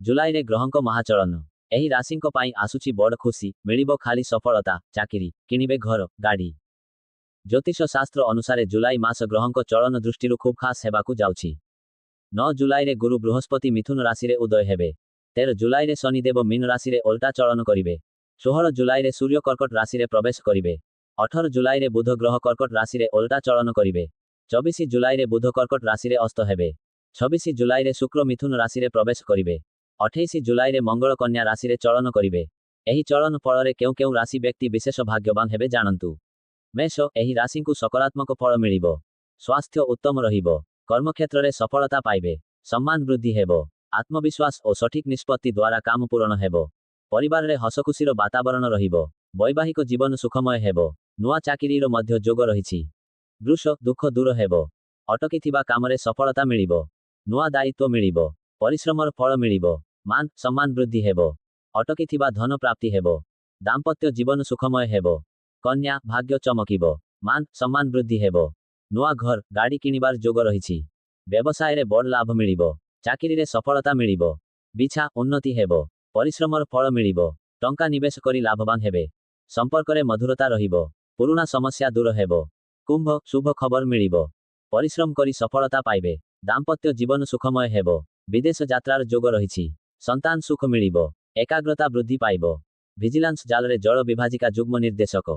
ଜୁଲାଇରେ ଗ୍ରହଙ୍କ ମହାଚଳନ। ଏହି ରାଶିଙ୍କ ପାଇଁ ଆସୁଛି ବଡ଼ ଖୁସି, ମିଳିବ ଖାଲି ସଫଳତା, ଚାକିରି, କିଣିବେ ଘର, ଗାଡ଼ି। ଜ୍ୟୋତିଷ ଶାସ୍ତ୍ର ଅନୁସାରେ ଜୁଲାଇ ମାସ ଗ୍ରହଙ୍କ ଚଳନ ଦୃଷ୍ଟିରୁ ଖୁବ୍ ଖାସ୍ ହେବାକୁ ଯାଉଛି। 9 ଜୁଲାଇରେ ଗୁରୁ ବୃହସ୍ପତି ମିଥୁନ ରାଶିରେ ଉଦୟ ହେବେ। 13 ଜୁଲାଇରେ ଶନିଦେବ ମୀନ ରାଶିରେ ଓଲଟା ଚଳନ କରିବେ। 16 ଜୁଲାଇରେ ସୂର୍ଯ୍ୟ କର୍କଟ ରାଶିରେ ପ୍ରବେଶ କରିବେ। 18 ଜୁଲାଇରେ ବୁଧ ଗ୍ରହ କର୍କଟ ରାଶିରେ ଓଲଟା ଚଳନ କରିବେ। 24 ଜୁଲାଇରେ ବୁଧ କର୍କଟ ରାଶିରେ ଅସ୍ତ ହେବେ। 26 ଜୁଲାଇରେ ଶୁକ୍ର ମିଥୁନ ରାଶିରେ ପ୍ରବେଶ କରିବେ। 28 ଜୁଲାଇରେ ମଙ୍ଗଳ କନ୍ୟା ରାଶିରେ ଚଳନ କରିବେ। ଏହି ଚଳନ ଫଳରେ କେଉଁ କେଉଁ ରାଶି ବ୍ୟକ୍ତି ବିଶେଷ ଭାଗ୍ୟବାନ ହେବେ ଜାଣନ୍ତୁ। ମେଷ, ଏହି ରାଶିଙ୍କୁ ସକାରାତ୍ମକ ଫଳ ମିଳିବ। ସ୍ୱାସ୍ଥ୍ୟ ଉତ୍ତମ ରହିବ। କର୍ମକ୍ଷେତ୍ରରେ ସଫଳତା ପାଇବେ। ସମ୍ମାନ ବୃଦ୍ଧି ହେବ। ଆତ୍ମବିଶ୍ୱାସ ଓ ସଠିକ ନିଷ୍ପତ୍ତି ଦ୍ୱାରା କାମ ପୂରଣ ହେବ। ପରିବାରରେ ହସଖୁସିର ବାତାବରଣ ରହିବ। ବୈବାହିକ ଜୀବନ ସୁଖମୟ ହେବ। ନୂଆ ଚାକିରିର ମଧ୍ୟ ଯୋଗ ରହିଛି। ବୃଷ, ଦୁଃଖ ଦୂର ହେବ। ଅଟକିଥିବା କାମରେ ସଫଳତା ମିଳିବ। ନୂଆ ଦାୟିତ୍ୱ ମିଳିବ। ପରିଶ୍ରମର ଫଳ ମିଳିବ। ମାନ ସମ୍ମାନ ବୃଦ୍ଧି ହେବ। ଅଟକିଥିବା ଧନ ପ୍ରାପ୍ତି ହେବ। ଦାମ୍ପତ୍ୟ ଜୀବନ ସୁଖମୟ ହେବ। କନ୍ୟା, ଭାଗ୍ୟ ଚମକିବ। ମାନ ସମ୍ମାନ ବୃଦ୍ଧି ହେବ। ନୂଆ ଘର, ଗାଡ଼ି କିଣିବାର ଯୋଗ ରହିଛି। ବ୍ୟବସାୟରେ ବଡ଼ ଲାଭ ମିଳିବ। ଚାକିରିରେ ସଫଳତା ମିଳିବ। ବିଛା, ଉନ୍ନତି ହେବ। ପରିଶ୍ରମର ଫଳ ମିଳିବ। ଟଙ୍କା ନିବେଶ କରି ଲାଭବାନ ହେବେ। ସମ୍ପର୍କରେ ମଧୁରତା ରହିବ। ପୁରୁଣା ସମସ୍ୟା ଦୂର ହେବ। କୁମ୍ଭ, ଶୁଭ ଖବର ମିଳିବ। ପରିଶ୍ରମ କରି ସଫଳତା ପାଇବେ। ଦାମ୍ପତ୍ୟ ଜୀବନ ସୁଖମୟ ହେବ। ବିଦେଶ ଯାତ୍ରାର ଯୋଗ ରହିଛି। ସନ୍ତାନ ସୁଖ ମିଳିବ। ଏକାଗ୍ରତା ବୃଦ୍ଧି ପାଇବ। ଭିଜିଲାନ୍ସ ଜାଲରେ ଜଳ ବିଭାଜିକା ଯୁଗ୍ମ ନିର୍ଦ୍ଦେଶକ।